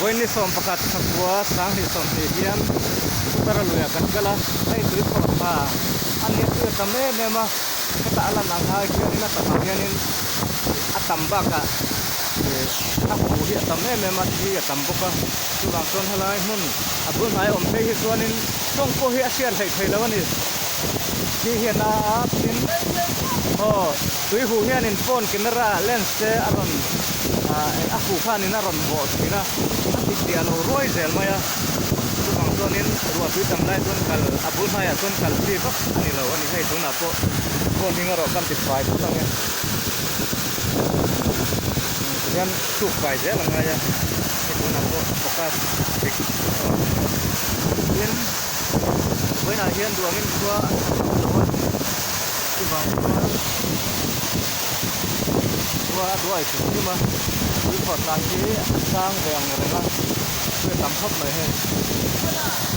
Vawiin ni 11 thakua 2020 hian Putara luiah kan kal a, hei tui phawrh hna a nia tui a tam em em a, hetah a lan ang ai hianin a takah hianin a tam bakah ih a hu hi a tam em em a, thi a tam bawk a, chuvang chuan helai hmun a bul hnai a awm phei hi chuanin tawng pawh hi a hriat hleih thei lo a ni, thi hian a tin aw tui huh hianin phone camera lens te a rawn ah a huh khanin a rawn vawh thin a, a ti chiah lo ruai zel mai a, chuvang chuanin ruah tui tam lai chuan kal a bul hnaiah chuan kal chi vak a ni lo a ni hei tunah pawh phone hing erawh kan ti fai phawt ang e tihian hruk fai zel a ngai a hei tunah pawh a focus dik aw tin vawiinah hian duangin khua a tha vak lo a chuvang chuan khua a duai hrim hrim a tui phawrh lah hi a sang ve ang reng a tui a tam khawp mai hei.